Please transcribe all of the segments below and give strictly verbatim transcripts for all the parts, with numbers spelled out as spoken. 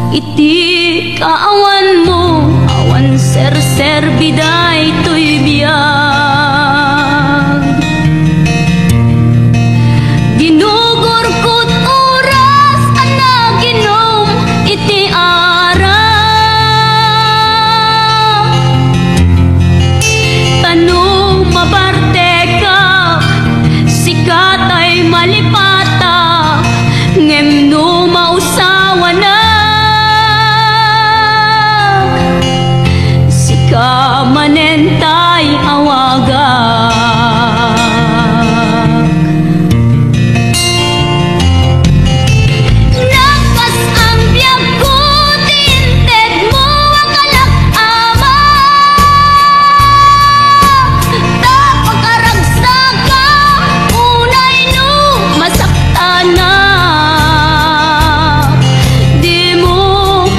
Iti kaawanmo, awan serserbi daytoy biag. Ginugurkot oras a naginom iti arak. Ta no mabartekak, sika tay malipatak, ngem no mausawanak, sika manen tay awagak. Nagpas-am biagko ti intedmo a kalak-, Ama, ta pakaragsakam unay no masaktanak. Dimo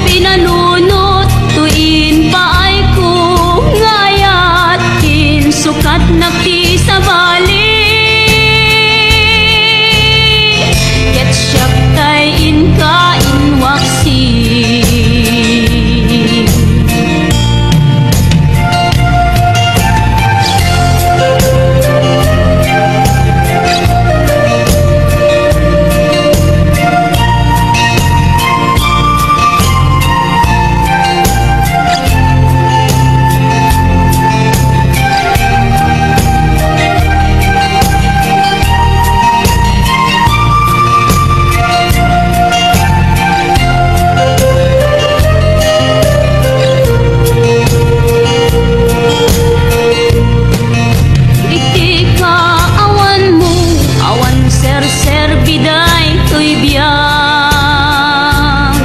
pinanunot toy impaayko nga ayat, insukatnak ti sabali. Ket siak tay inka inwaksi. Iti kaawanmo, awan serserbi daytoy biag.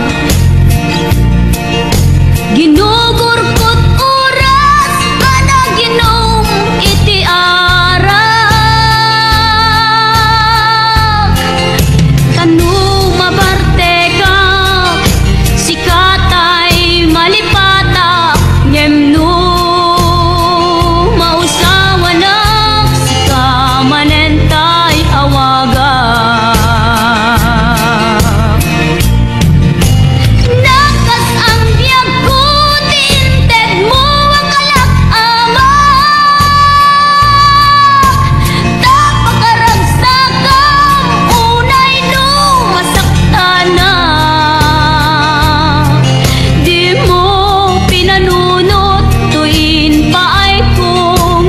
Ginugurkot oras a naginom iti arak. Ta no mabartekak, sika tay malipatak, ngem no mausawanak, sika manen tay awagak. Nagpas-am biagko ti intedmo a kalak-, Ama, ta pakaragsakam unay no masaktanak. Dimo pinanunot toy impaayko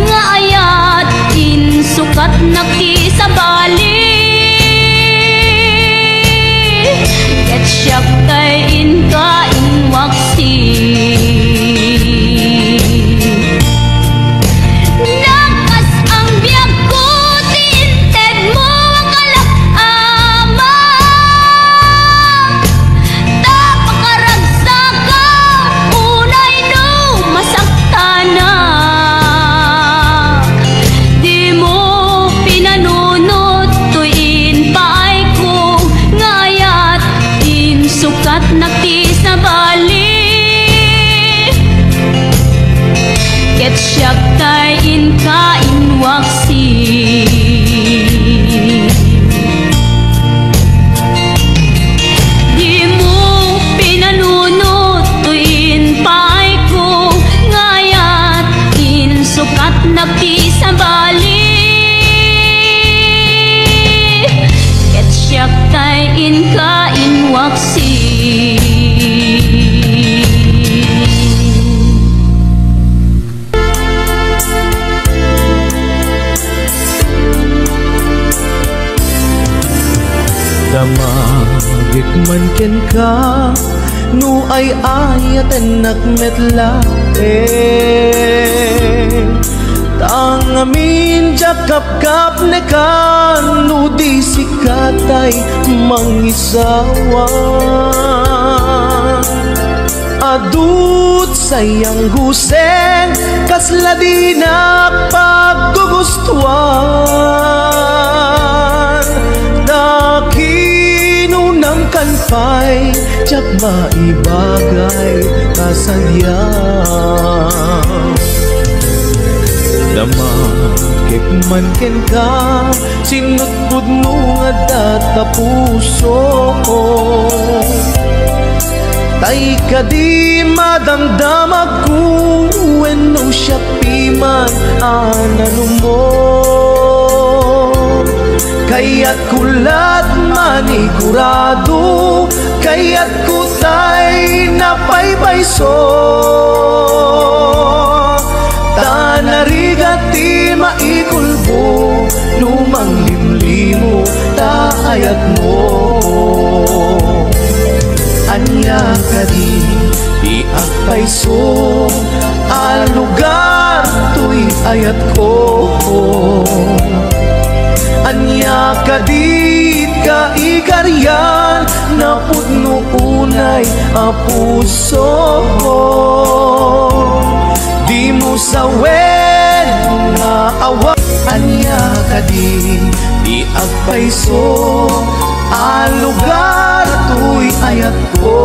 nga ayat, insukatnak ti sabali. Ket siak tay inka inwaksi. Nagpas-am biagko ti intedmo a kalak-, Ama, ta pakaragsakam unay no masaktanak. Dimo pinanunot toy impaayko nga ayat, insukatnak ti sabali. Ket siak tay inka inwaksi. Dimo pinanunot toy impaayko nga ayat, insukatnak ti sabali. Ket siak tay inka inwaksi. Damagek man kenka, no ay-ayatennak met laeng. Ta ngamin diak kapkapnekan, no di sika tay mangisawa. Adu ti sayang gusen, kasla dinak paggugustuan. Ta kinunam kan pay, diak maibagay a sadiak. Damagek man kenka, sinutbodmo nga adda ta puso. Ay kadi madamdamagko wenno siak ti man a nanumo. Kayatko lat manigurado, kayatko tay napaypayso. Ta narigat ti maikulbo no manglimlimo ta ayatmo. Ania kadi ti agpayso a lugar toy ayatko? Ania kadi ti kaikarian napudno unay a puso? Dimo sawen nga awan. Ania kadi ti agpayso a lugar toy ayatko?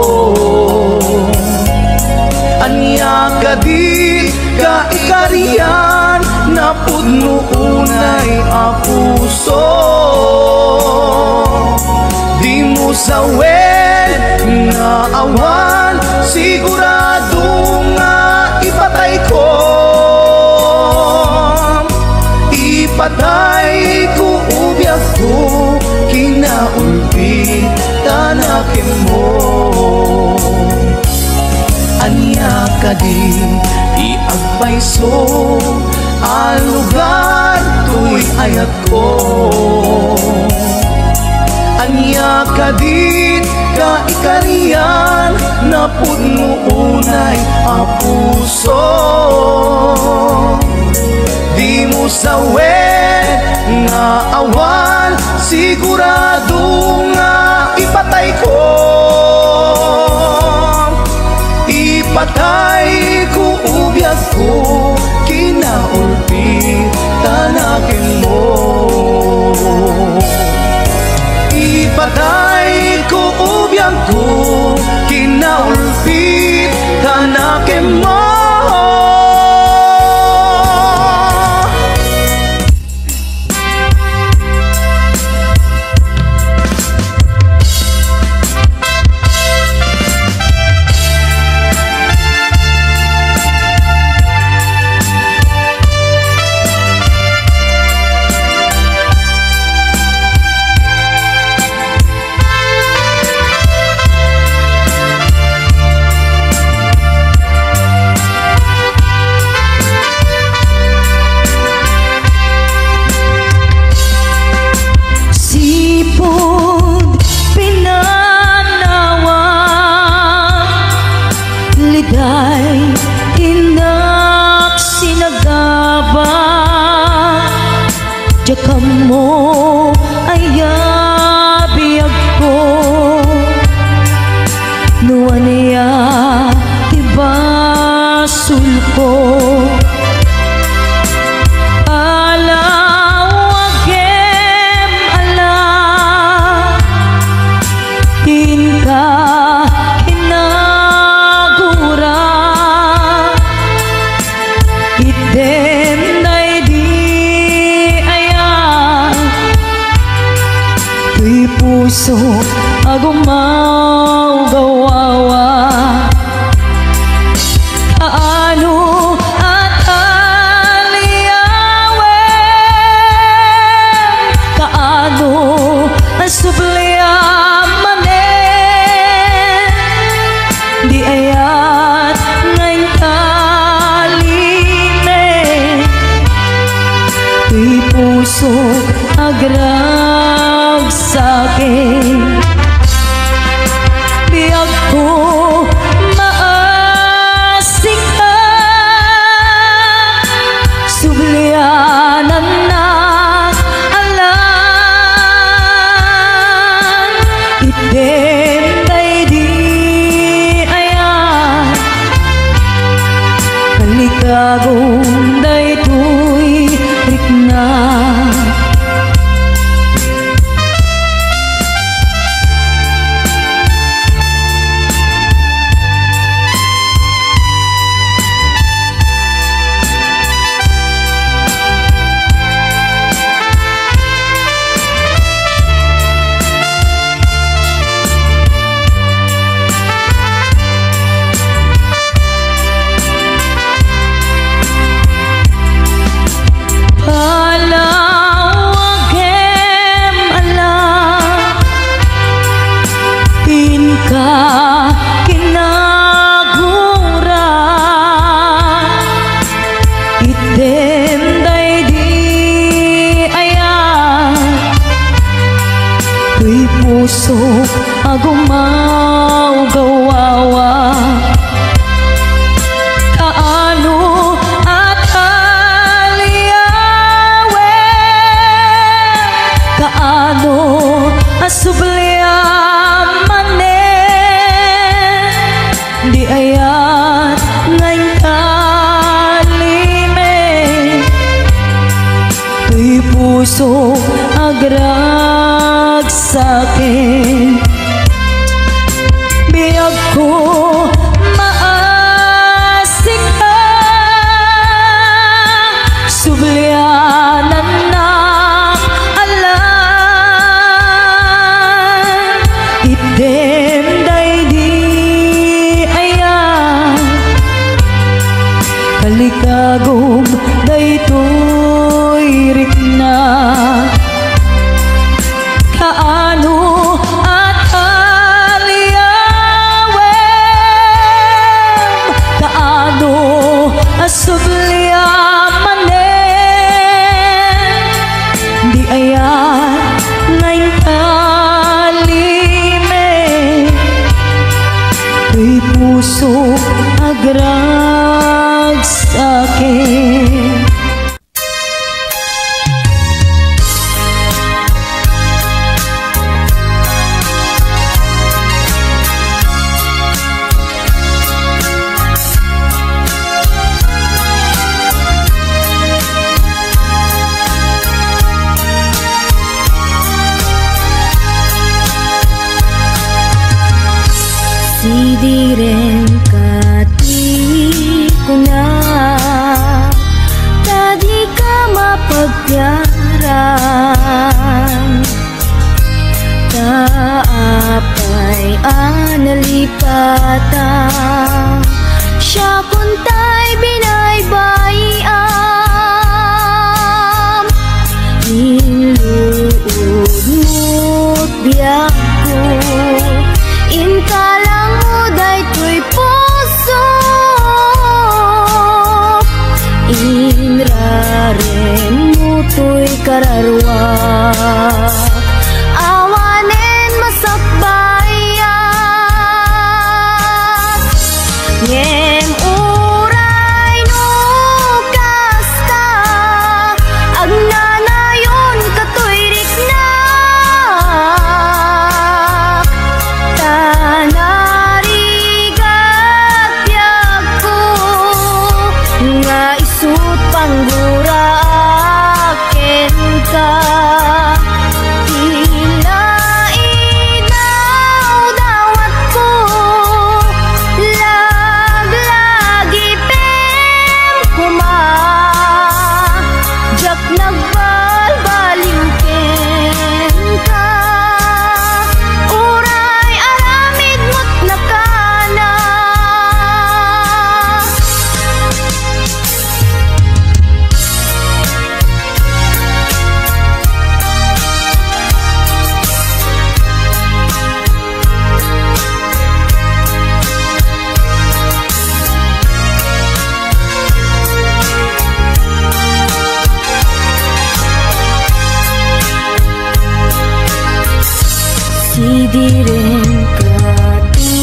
Ania kadi ti kaikarian napudno unay a puso? Dimo sawen nga awan, sigurado nga ipatayko. Ipatayko, o biagko, kinaulpitan a kenmo. Ania kadi ti agpayso a lugar toy ayatko? Ania kadi ti kaikarian napudno unay a puso? Dimo sawen nga awan, sigurado nga ipatayko. Ipatayko, o biagko, kinaulpitan a kenmo. Ipatayko, o biagko, kinaulpitan a kenmo. Sipud pinanawa, liday innak sinagaba. Diak ammo aya biagko, no ania ti basolko. Alawagem, ala, inka kinagura. Itdem daydi aya toy pusok a gumawgawawa. Kaano a taliawen? Kaano a subliam manen? Di ayat nga intalime, ti pusok agragsake. So agragsaken, biagko, maasik ka, sublianannak a lan, itdem daydi aya. Kalikagum daytoy rikna. Kaano a taliawem, kaano a subliam manen, di aya nga intalime, toy puso agragsaken. Sidiren ka ti kuna, ta di ka mapagtiaran. Ta apay a nalipatan, siakon tay binaybay-am. Inluod mo't biagko, inkalang mo daytoy pusok, inrarem mo toy kararua. Awanen masakbayan, ngem uray no kasta, agnanayon ka toy riknak, ta narigat biagko nga isut' pangguraak kenka. Ti naidawdawatko, laglagipem koma, diak nagbalbaliw kenka. Uray aramid mo't nakana. Sidiren ka ti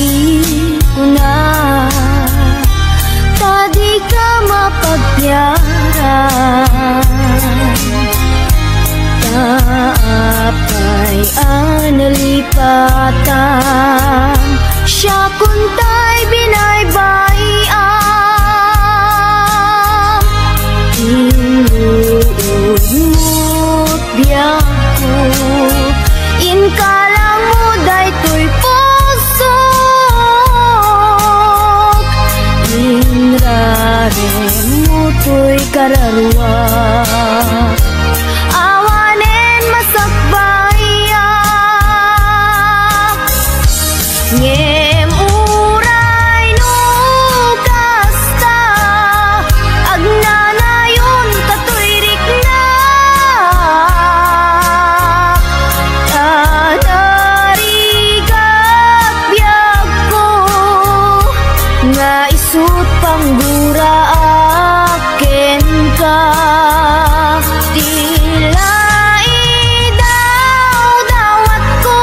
kuna, ta di ka mapagtiaran. Ta apay a nalipatan, siakon tay binaybay-am. Inluod mo't biagko, inkalang mo daytoy pusok, inrarem mo toy kararua. Awanen masakbayan, ngem uray no kasta, agnanayon ka toy riknak, ta narigat biagko nga isut' pangguraak kenka. Ti laidawdawatko,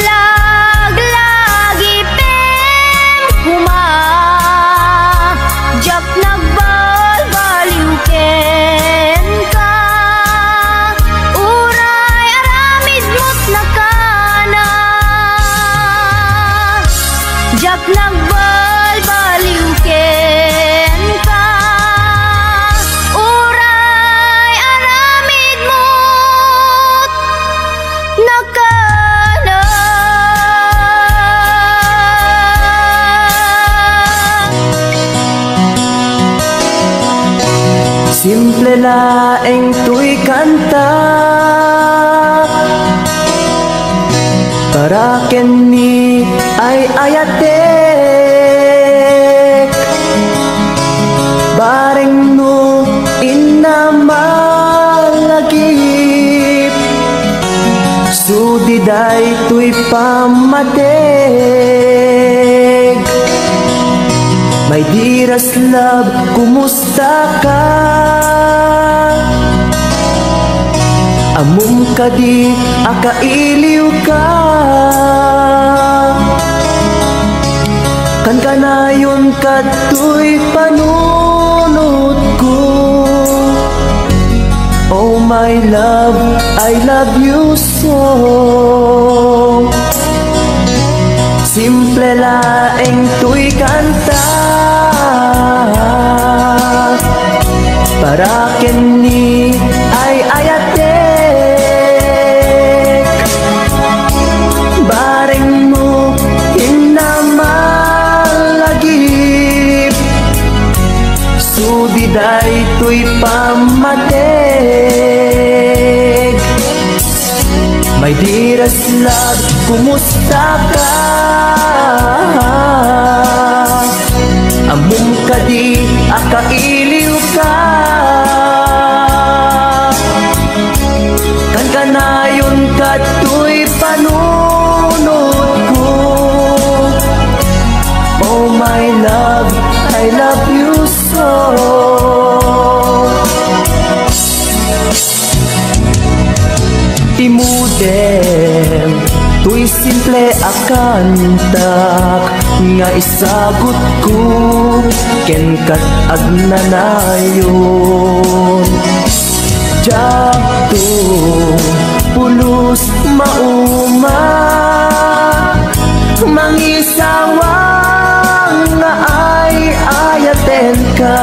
laglagipem koma, diak nagbalbaliw kenka. Uray aramid mo't nakana, diak nagbalbaliw kenka. Uray aramid Simple laeng toy kanta para ken ni ay-ayatek. Bareng no inna malagip, sudi daytoy pammateg. My dearest love, kumusta ka? Ammom kadi a kailiwka? Kankanayon kadtoy panunotko. Oh my love, I love you so. Simple laeng toy kanta para ken ni ay-ayatek. Bareng no inna malagip, sudi daytoy pammateg. My dearest love, kumusta ka? Ammom kadi a kailiwka? Kankanayon kadtoy panunotko. Oh my love, I love you so. Imudem toy simple a kantak nga isagutko kenka agnanayon. Diakto pulos mauma, mangisawang nga ay-ayatenka.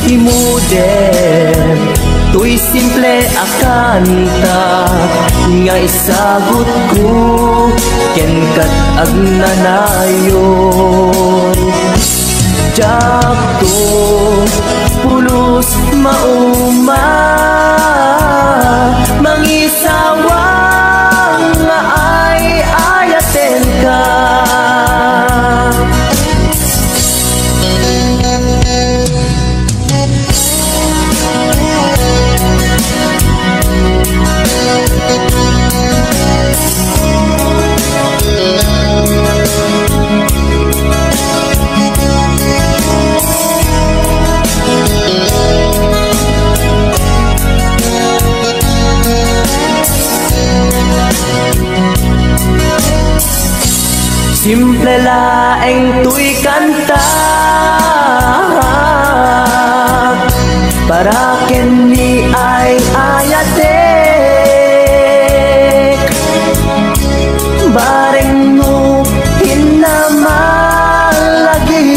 Imudem toy simple a kanta nga isagutko kenka agnanayon. Diakto pulos mauma, mangisawang nga ay-ayatenka. Simple laeng toy kanta para ken ni ay-ayatek. Bareng no inna malagip,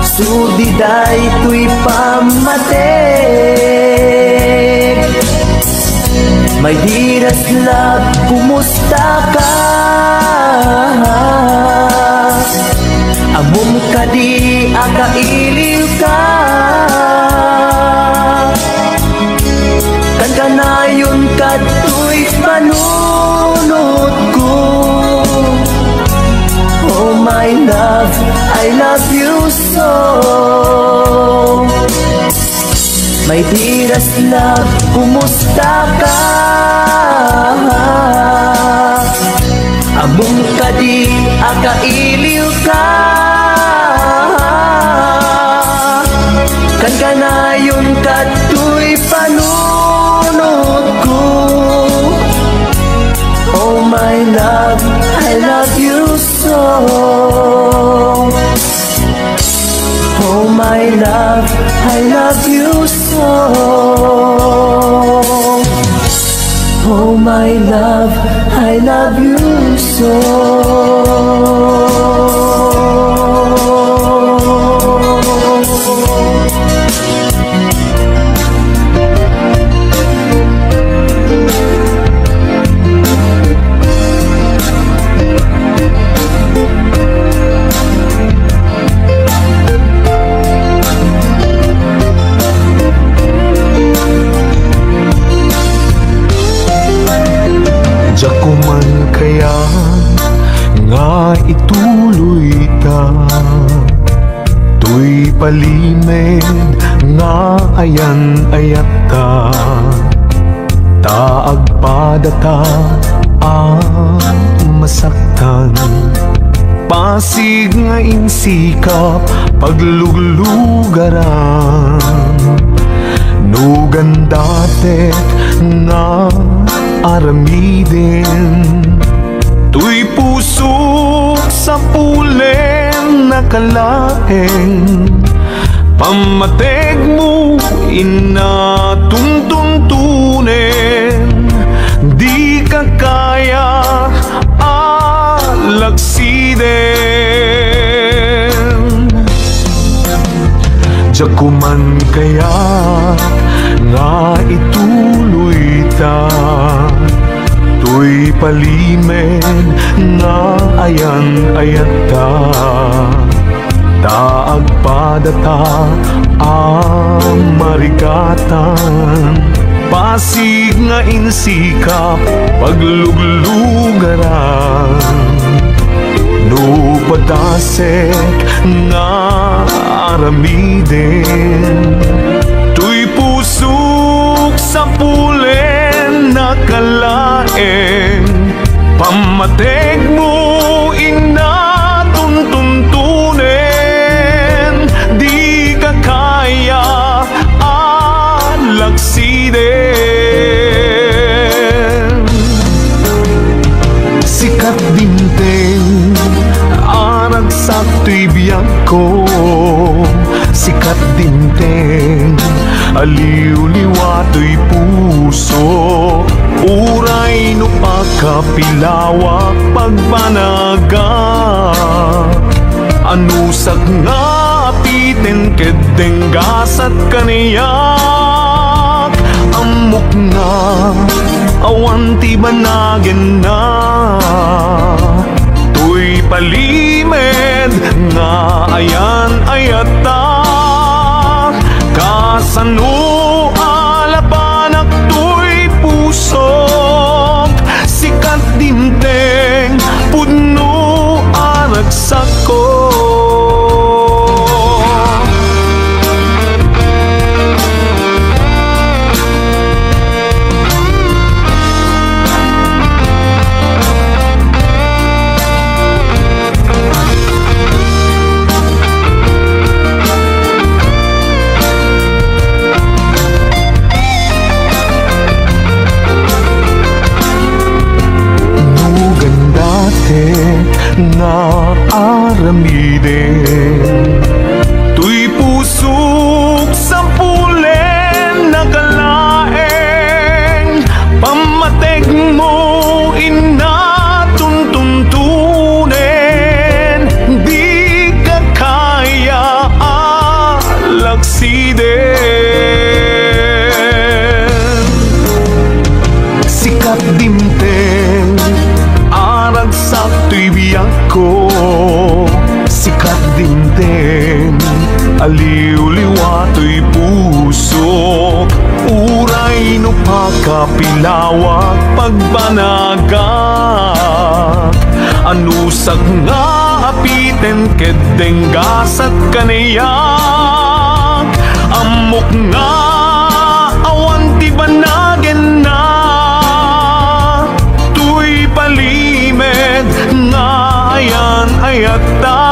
sudi daytoy pammateg. My dearest love, kumusta ka? Ammom kadi a kailiwka? Kankanayon kadtoy panunotko. Oh my love, I love you so. My dearest love, kumusta ka? Ammom kadi a kailiwka? Kankanayon kadtoy panunotko. Oh my love, I love you so. Oh my love, I love you so. Oh my love, I love you so. kaya nga ituloyta. Toy palimed nga ayan-ayatta, ta agpadata a masaktan. Pasig nga insikap pagluglugaran, no gandatek nga aramiden. Toy pusok sapulen a kalaeng, pammategmo inna tuntuntunen, dika kaya a lagsiden. Diak man kaya nga ituloyta, toy palimed nga ayan-ayatta, ta agpadata a marigatan. Pasig nga insikap pagluglugaran, no padasek nga aramiden. Toy pusok sapulen a kalaeng, pammategmo inna tuntuntunen, dika kaya a lagsiden. Sikat dimteng a ragsak toy biagko, sikat dimteng a liwliwa toy puso. Uray no pakapilawak pagbanagak, anusak nga apiten ket denggasak kaniak. Ammok nga awan ti banagenna, toy palimed nga ayan-ayatta. Kasano a labanak toy pusok, sikat dimteng pudno a ragsakko. No gandatek nga aramiden, toy pusok sapulen a kalaeng, pammategmo inna tuntuntunen, dika kaya a lagsiden. Sikat dimteng a ragsak toy biagko, sikat dimteng a liwliwa toy pusok. Uray no pakapilawak pagbanagak, anusak nga apiten ket denggasak kaniak. Ammok nga awan ti banagenna, toy palimed nga ayan-ayatta.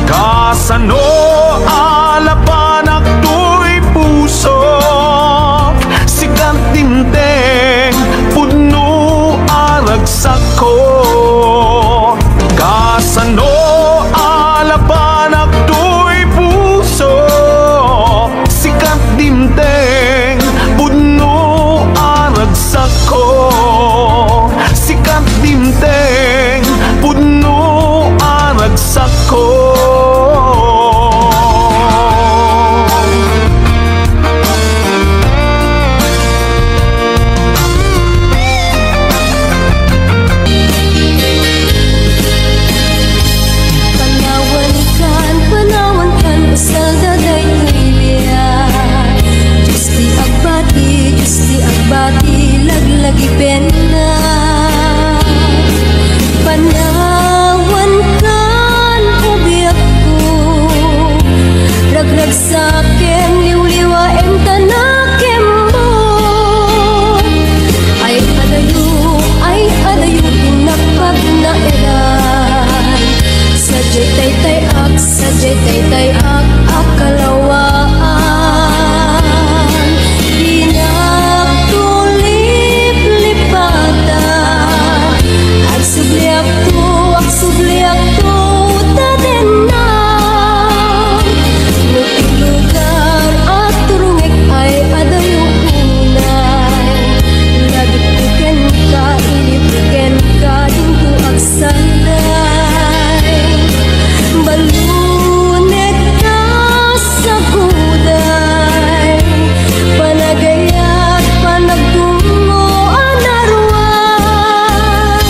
Kasano a labanak toy pusok, sikat dimteng pudno a ragsakko. Kasano a labanak toy pusok, sikat dimteng pudno a ragsakko. Sikat dimteng pudno a Daytay ak a kalawaan, dinak tuliplipatan. Agsubliakto, agsubliakto, ta dinak. No ti lugar a turongek ay adayo unay, lagipko kenka, ilipko kenka, dinto agsanday. Balunek ta saguday, panagayat, panagdungngo a naruay.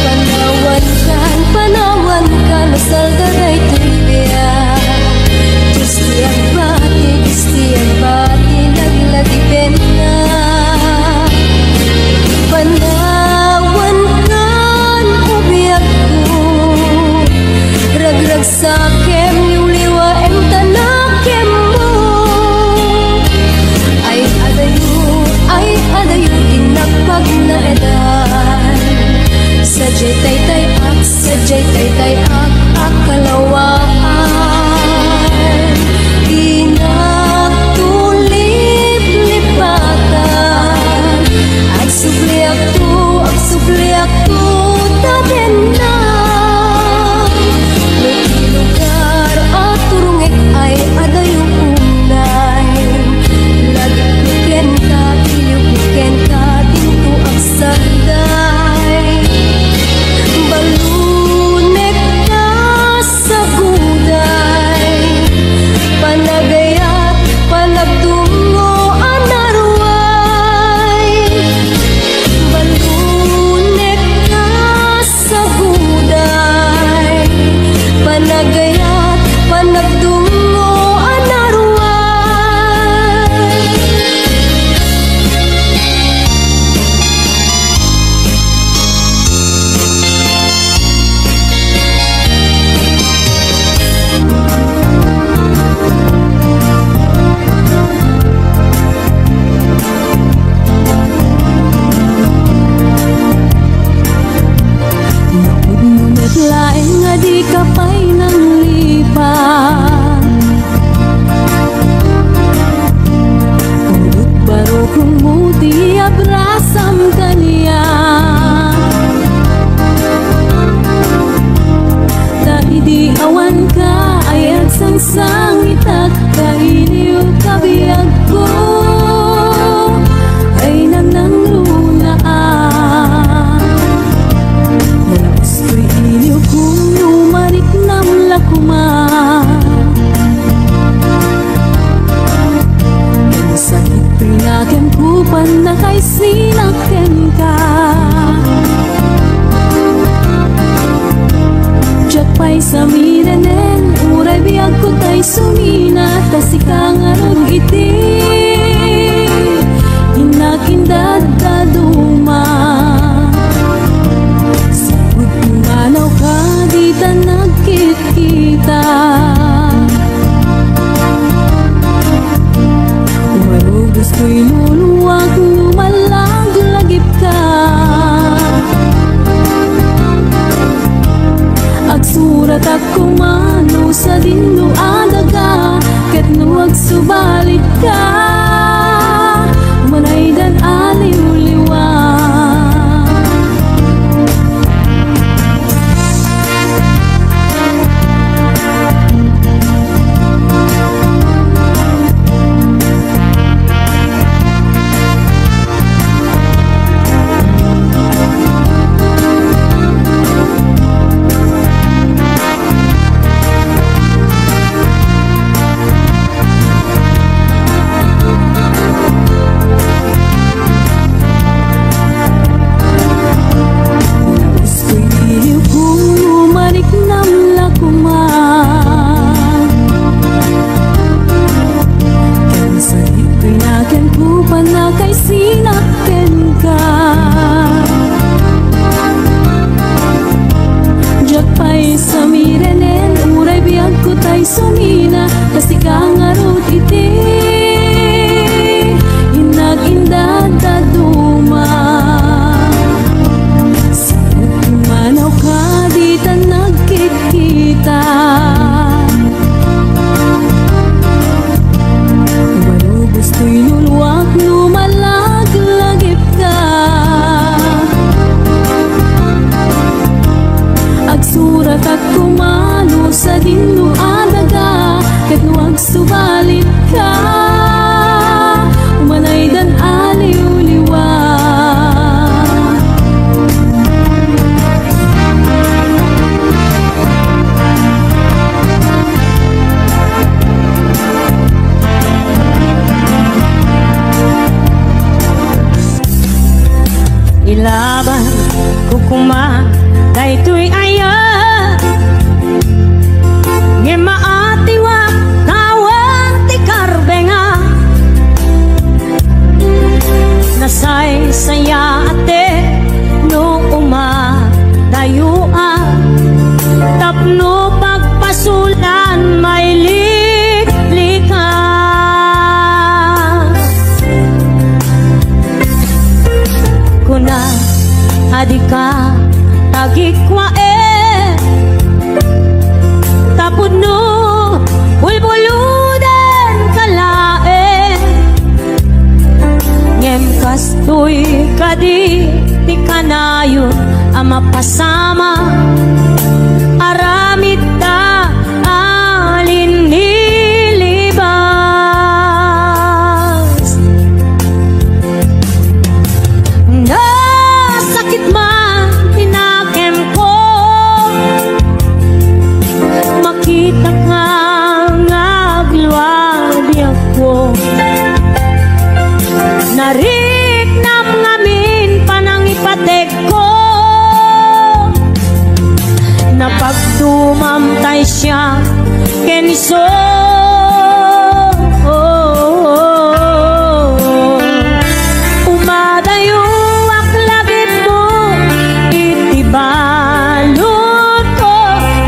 Panawankan, panawankan, salda daytoy biag. Dios ti agbati, Dios ti agbati, laglagipenna. Panawankan, o biagko, ragragsakem, liwliwaem ta nakemmo. Ay adayo, ay adayo ti nagpagnaedan. Sadiay taytay-ak, sadiay taytay-ak a kalawaan. Dinak tuliplipatan. Agsubliakto, agsubliakto, ta dinak. No ti lugar a turongek ay adayo unay, lagipko kenka, ilipko kenka, dinto agsanday. Balunek ta saguday, panagayat, panagdungngo a naruay. Balunek ta saguday, panagayat, panagdungngo a naruay. Napudno met laeng a dika pay nanglipat. Udot barukongmo ti abrasam kaniak. Ta idi awanka ay agsangsangitak, ta iliw ta biagko ay nanangrunaak. Nalaus toy iliwko no mariknam la koma. Ken sakit toy nakemko, pannakaisninak kenka. Diak pay samirenen, uray biagko tay sumina, ta sika ngarud iti innak indaddaduma. Saput pumanawka, dita nagkit- kita. Umarugos toy luluak no mallaglagipka. Agsuratak koma no sadino a daga, ket no agsubalitka. Tay sumina, kas ika ngarud iti innak inda dadduma. Sa umanaw kadi ta nagkitkita. Malubos toy luluak no malaglagipka. Agsuratak koma no sadino a daga, ket no agsubalitka, umanaydan a liwliwa. Ilaban ko koma daytoy ayat, ngem maatiwak tawen ti karbenga. Nasaysayaat no umadayoak tapno pagpasolan mailiklikas. Kuna a dika tagikkuaen, ta pudno bulbuludenka laeng. Ngem kastoy kadi ti kanayon a mapasamak, aramidta a linnilibas. Nasakit man ti nakemko, makitaka nga agluabiagko. Nariknam ngamin panangipategko. Napagdumam tay siak ken isu. Umadayoak lagipmo iti baludko,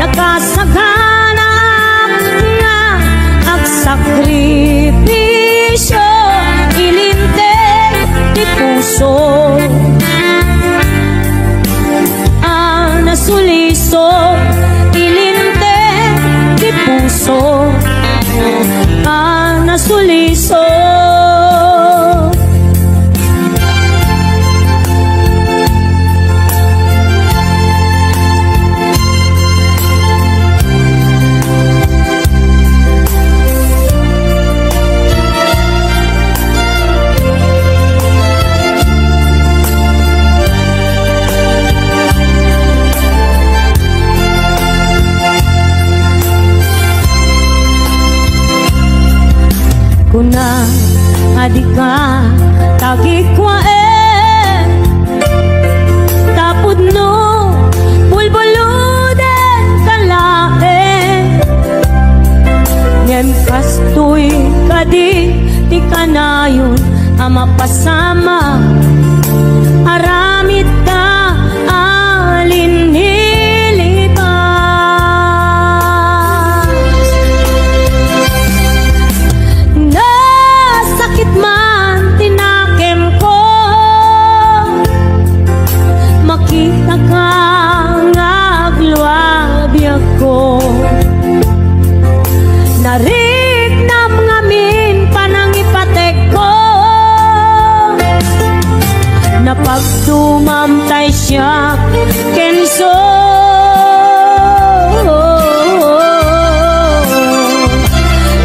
nakasaganaak nga agsakripisio, ilinteg ti puso a nasuliso, ilinteg ti puso a nasuliso. Kuna a dika tagikkuaen, ta pudno bulbuludenka laeng. Ngem kastoy kadi ti kanayon a mapasamak, aramidta a linnilibas. Nasakit man ti nakemko, makitaka nga agluabiagko. Nariknam ngamin panangipategko. Napagdumam tay siak kenso.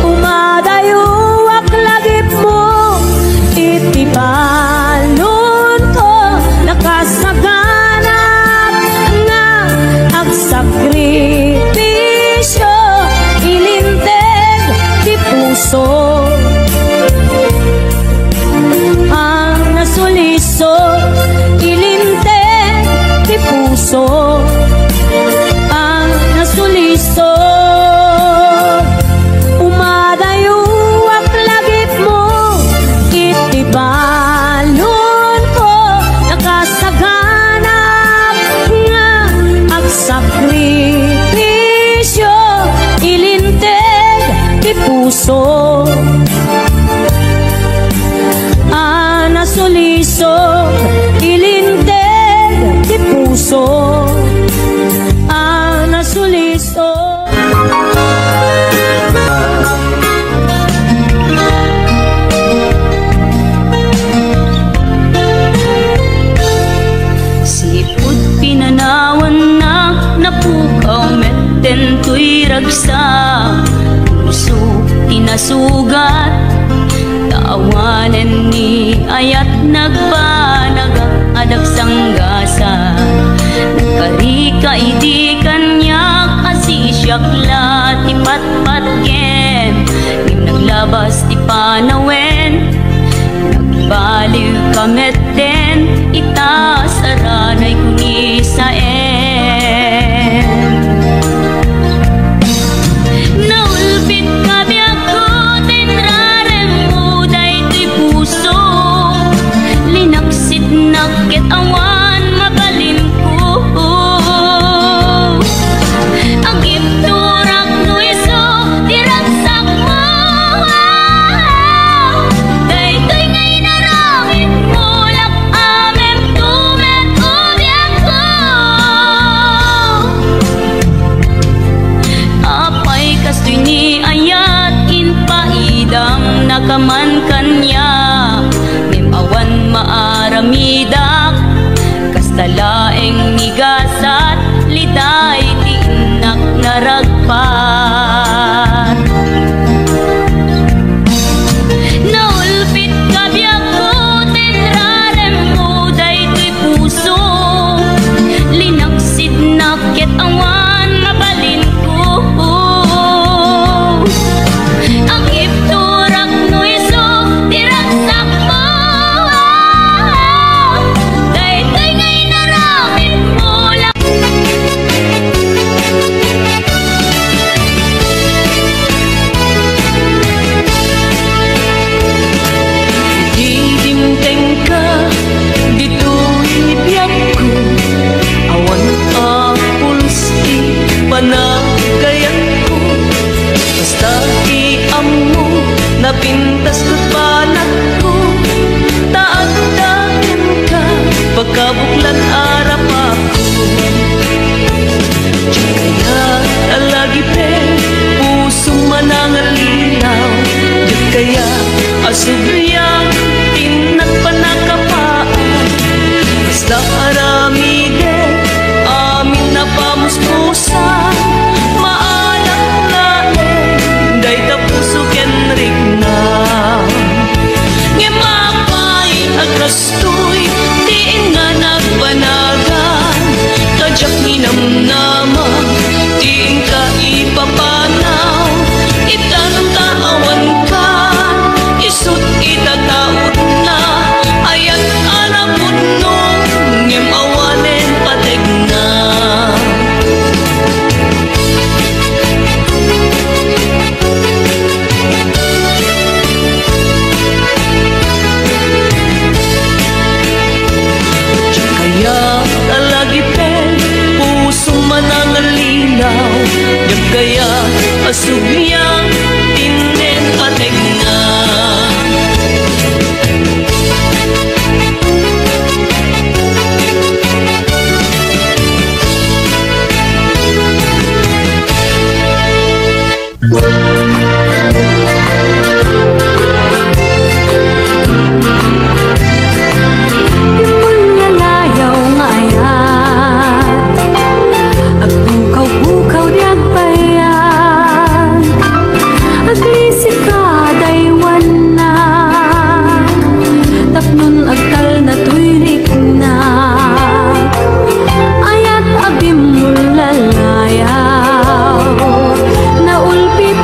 Umadayoak lagipmo iti baludko, nakasaganaak nga agsakripisio, ilinteg ti puso a nasuliso, ilinteg ti puso a nasuliso. Umadayoak lagipmo iti baludko, nakasaganaak nga agsakripisio, ilinteg To, a nasulisog, ilinteg ti puso, a nasulisog. Sipud pinanawannak, napukaw met daytoy ragsak. Puso ti nasugat, ta awanen ni ayat, nagbanagak a dagsanggasat. Nagkarika idi kaniak a sisiak la ti patpatgen, ngem naglabas ti panawen. Nagbaliwka met den ita saranay ko ni Saen. Naulpitka, biagko, ta inraremmo daytoy puso. Linaksitnak ket awan mabalinko. Agibturak no isu ti ragsakmo. Daytoy nga inaramidmo, lak-amem to met, o biagko. Apay kastoy ni ayat, impaidamnaka man kaniak, ngem awan maaramidak. Kasta laeng ni gasat, liday ti innak naragpat. Naulpitka, biagko, ta inraremmo daytoy puso. Linaksitnak ket awan mabalinko. Agibturak no isu ti ragsakmo. Daytoy nga inaramidmo, lak- Idi dimtengka ditoy biagko, awan a pulos ti panagayatko. Basta ti ammo, napintas ket banagko, ta adda kenka, pakabuklan a rapakko. Diak kayat a lagipen, pusom a nangallilaw. Diak kayat a sublian ti innak pannakapaak. Basta aramidek amin a pamuspusan, maala laeng dayta puso ken rikna. Ngem apay a kastoy ti innak banagan, ta diak ninamnama ti inka ipapanaw. Ita no ta awanka, isut' ita ta udna, ayat a napudno, ngem awanen pategna. Diak kayat a lagipen, pusom a nangallilaw. Diak kayat a sublian ti innak pategna. Imbullalayaw nga ayat, agpukaw-pukaw diay agbayag. Aglisika daywanna, tapnon agtalna toy rikna. Ayat a bimmullalayaw, naulpit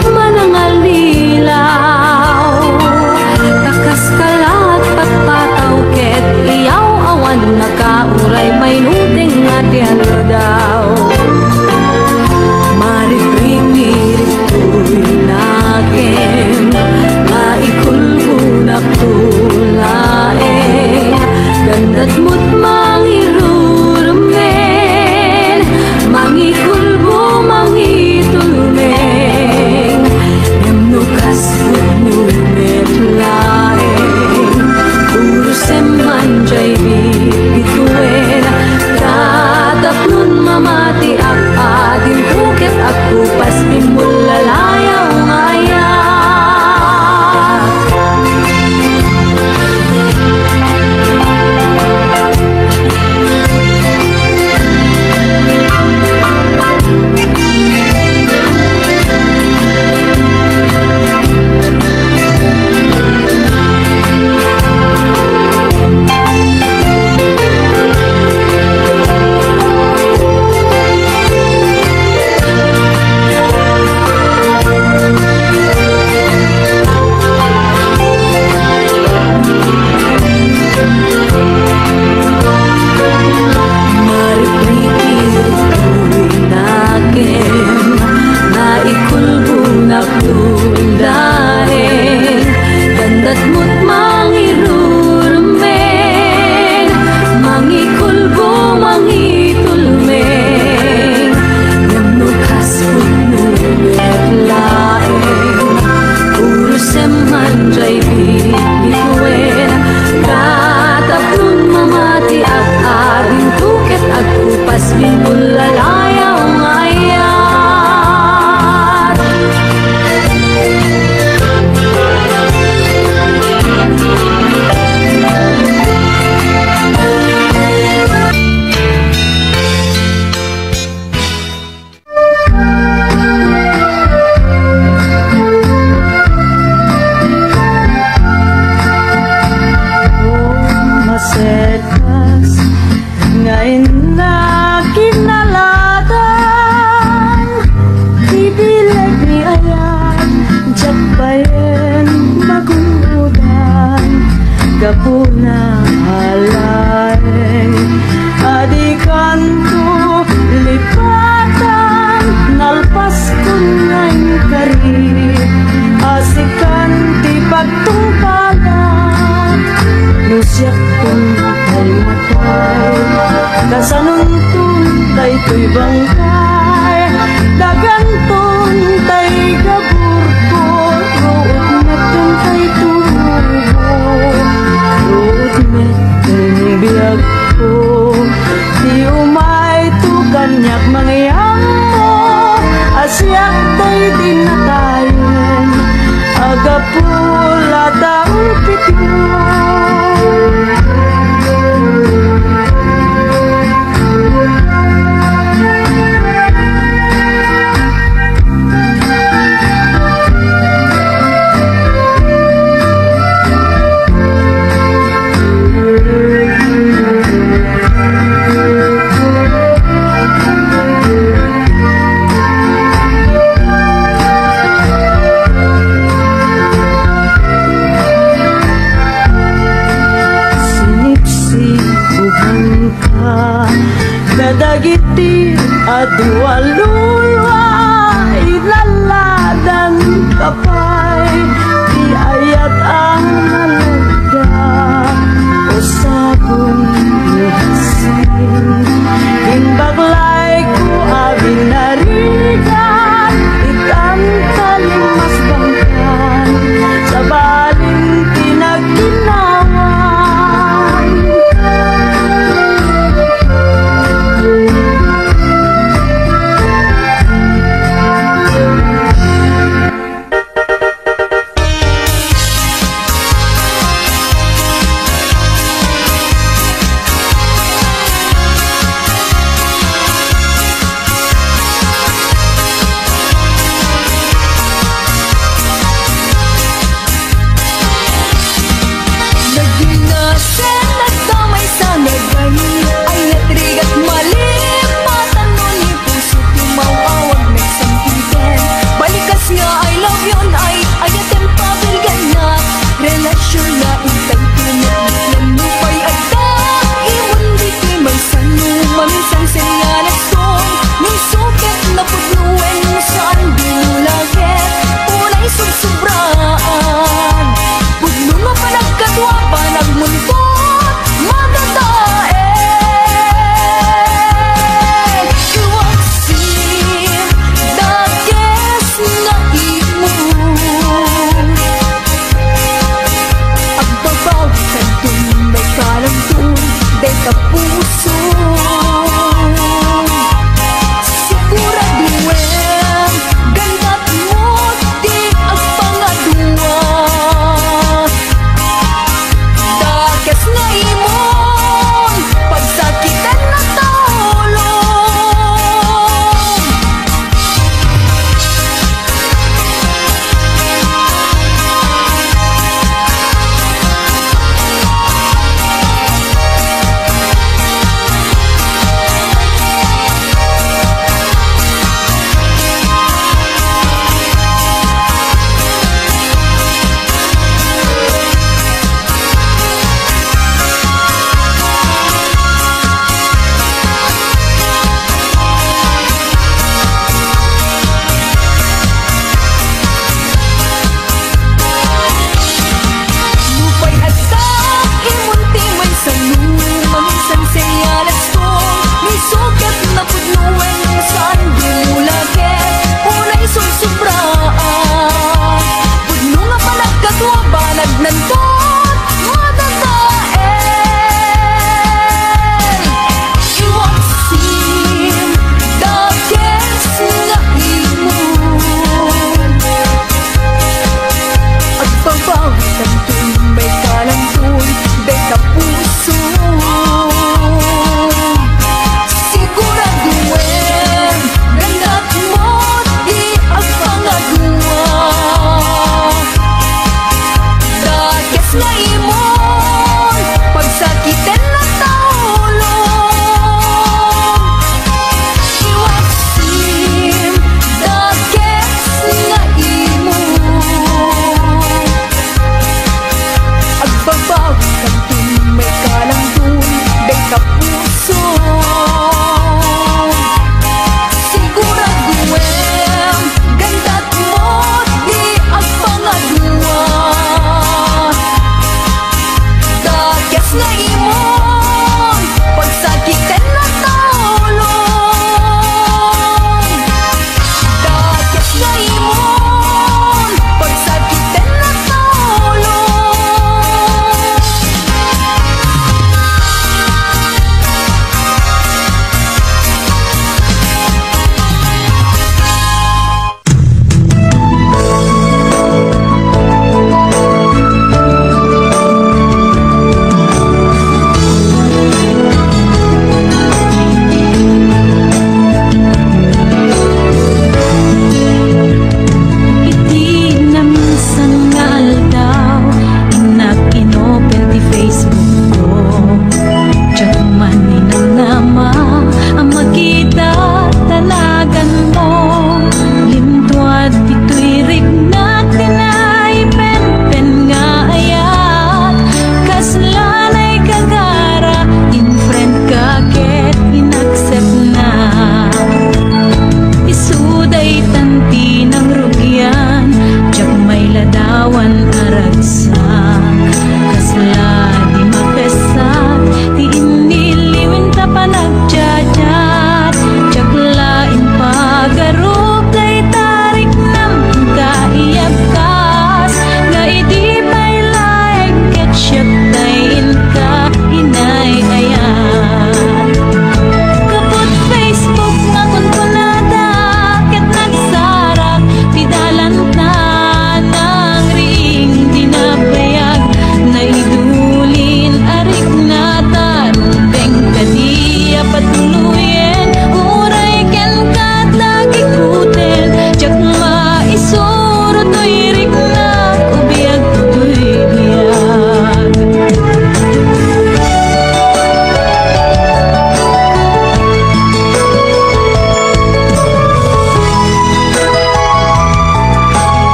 Jay bibituen, katapnon mamatiak, adinto ket agkupas, binullalaya nga ayat. Masekas nga innak kinaladan, ti bileg ni ayat, diak bayen magunodan, gapuna laeng a dikanto lipatan, nalpaskon nga inkari a sikan ti pagtungpalak. No siakton pay matay, kasanonton daytoy bangkay? Daganton tay gaburko, ruot metten tay tubo, ruot metten biagko. Ti umayto kaniak mangiammo a siak tay dinatayen a gapu la ta ulpityo.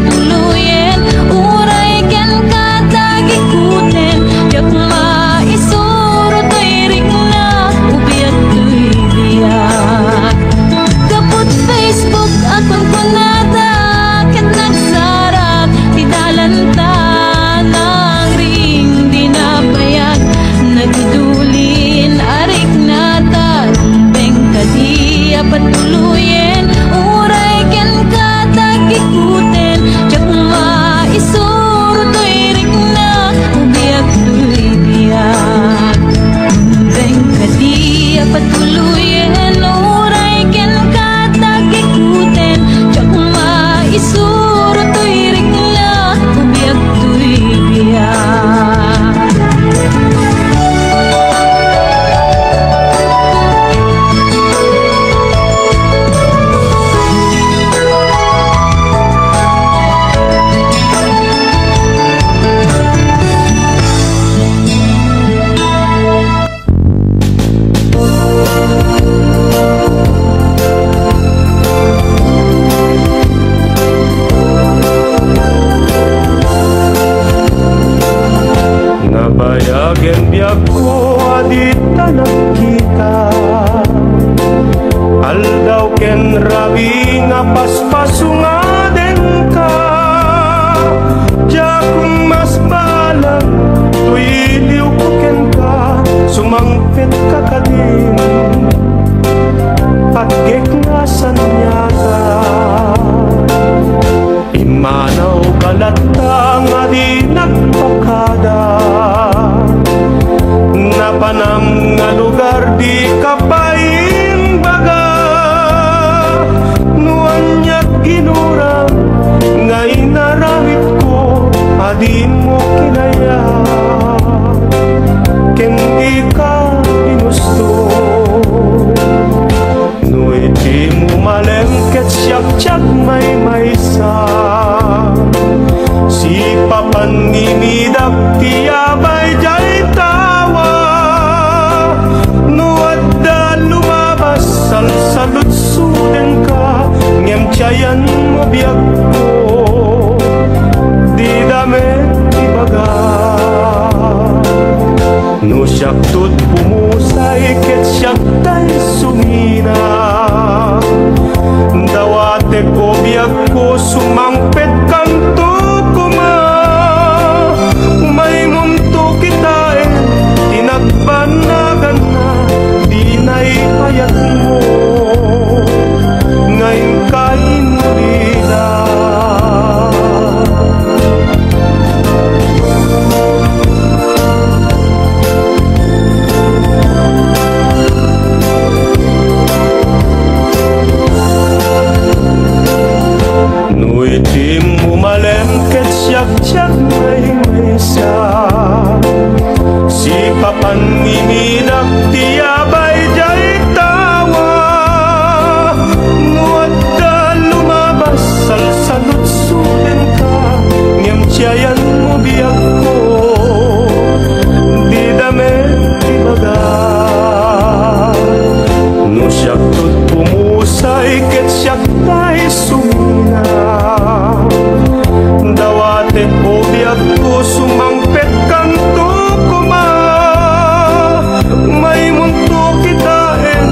Tuloyen, uray kenka tagikuten, diak maisuro toy rikna, ubiak toy biag. Gapu iti Facebook a kunkunada, ket nagsarak ti dalanta, nangring di nabayag, nagidulin a riknata, rumbeng kadi a patuloyen, uray kenka tagikuten, diak maisuro toy rikna, ubiak toy biag. Rumbeng kadi a patuloyen, uray kenka tagikuten, diak maisuro toy rikna, ubiak toy biag. Nabayagen biagko a dita nagkita. Aldaw ken rabii nga paspaso ngadenka. Diak masbalag, toy iliwko kenka, sumangpetka kadin, patgek nga saniata. Immanawka latta nga di nagpakada. Napanam nga lugar dika pay imbaga. No aniat ginuram nga inaramidko a dimo kinayat, ken dika inusto. No iti mumalem ket siak ti agmaymaysa, sipapan ngimidak ti abay diay tawa. No adda lumabas, salsaludsodenka, ngem ti ayanmo biagko, dida met ibaga. No siak to't pumusay ket siak tay sumina, dawatek o biagko, sumangpetkanto koma. Umaymonto kitaen ti nagbannaganna, dinay ayatmo nga inka inulila. No iti mumalem ket siak ti agmaymaysa, sipapan ngimidak ti abay diay tawa. No adda lumabas, salsaludsodenka, ngem ti ayanmo biagko, dida met ibaga. No siak to't pumusay ket siak tay sumina, dawatek o biagko, sumangpetkanto koma. Umaymonto kitaen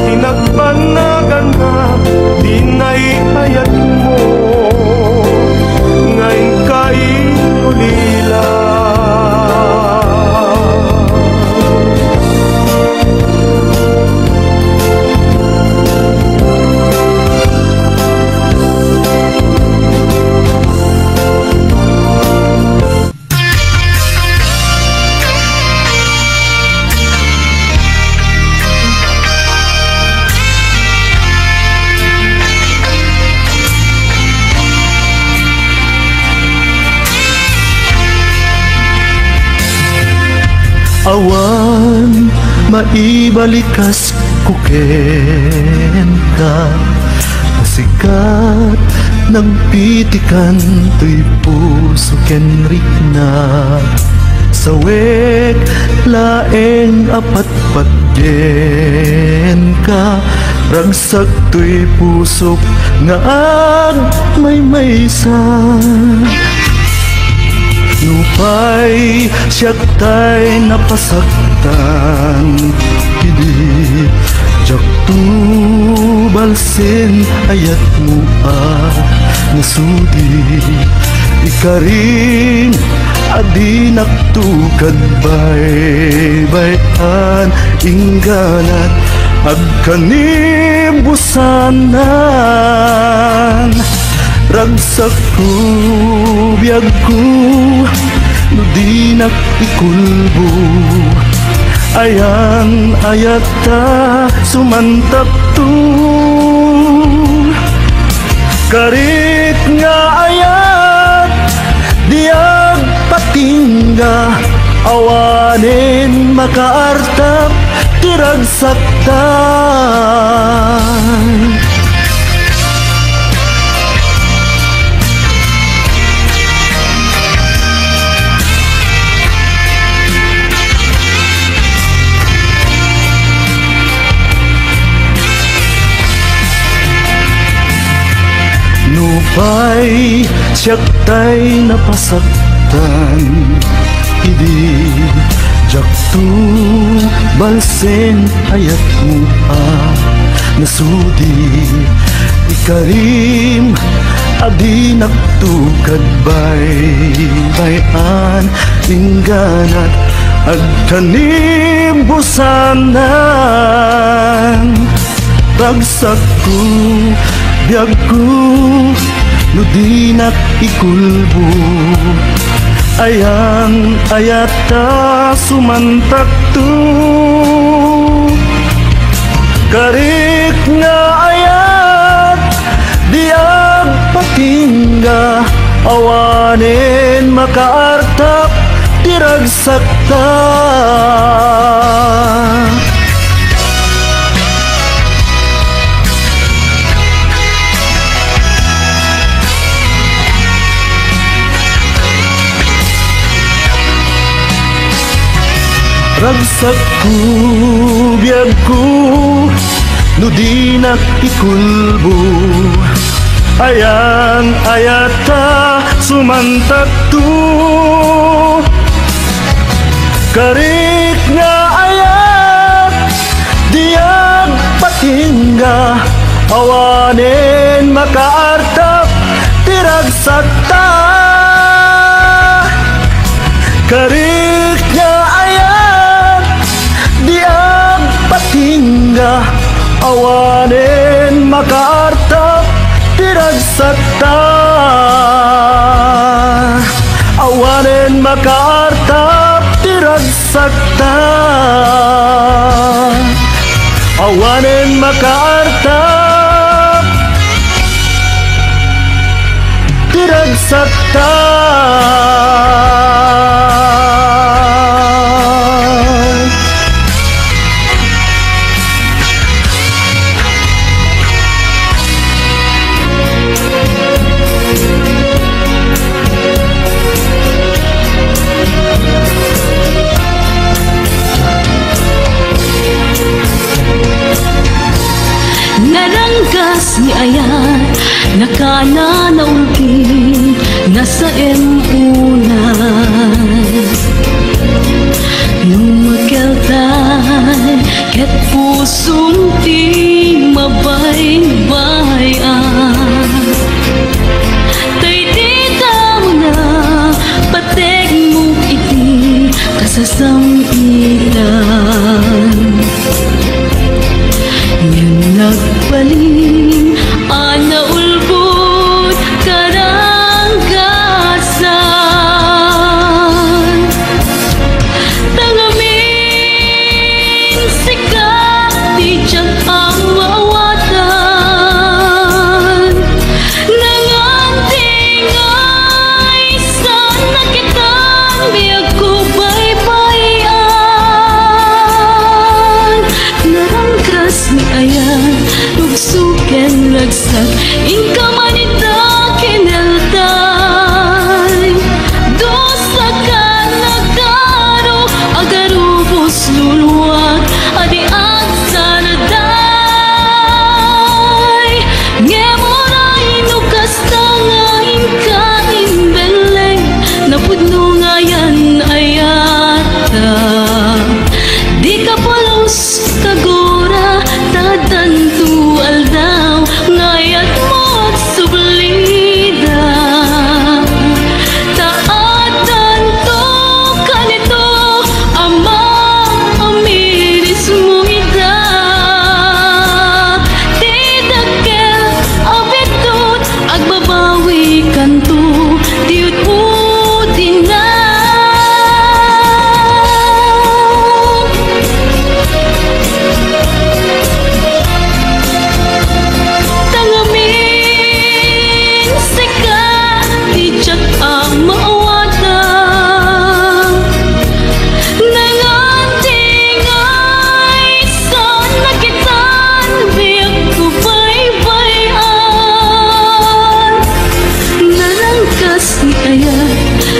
ti nagbannaganna, dinay ayatmo nga inka inulila. Awan maibalikas ko kenka. Sikat nagpitikan toy puso ken rikna. Sawek laeng a patpatgenka, Ragsak toy pusok nga agmaymaysa. Nupay siak tay napasaktan, idi diak to balsen ayatmo a nasudi. Ikarim a dinak to kad baybay-an, ingganat agkanibusanan. Ragsak ko, biagko, no dinak ikulbo. Ayan, ayatta, sumantak to. Karik nga ayat, di agpatingga, awanen makaartap ti ragsakta. Nupay siak tay napasaktan, idi diak to balsen ayatmo a nasudi. Ikarim a dinak to kad baybay-an, ingganat agkanibusanan. Ragsak ko, biag ko, no dinak ikulbo. Ayan, ayatta, sumantak to. Karik nga ayat, di agpatingga, awanen makaartap ti ragsakta. Ragsak ko, biag ko, no dinak ikulbo. Ayan, ayatta, sumantak to. Karik nga ayat, di agpatingga, awanen makaartap ti ragsakta. Karik nga ayat, di agpatingga, awanen makaartap ti ragsakta. Awanen makaartap ti ragsakta. Awanen makaartap ti ragsakta. Naranggas ni ayat, nakana naulti, nasaem unay. Numekeltay ket pusom ti mabaybay-an. Tay ti damona, patekmo iti kasasam-itan. Ngem nagbalin a naulbod karanggasan. Ta ngamin, sika ti diak a maawatan. Nangan ti ngay, saan nakitan, biagko baybay. Kaya,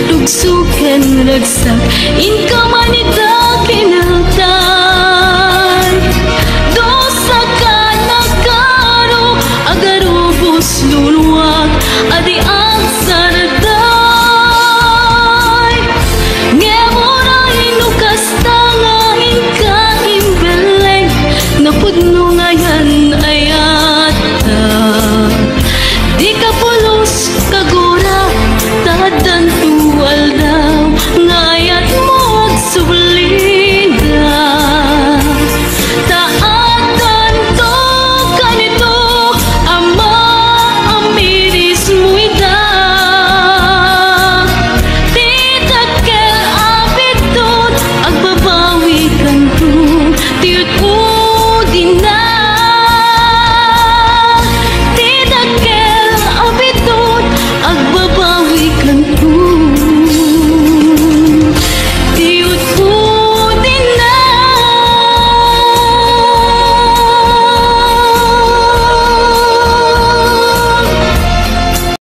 lugso ken ragsak, inka man ita ken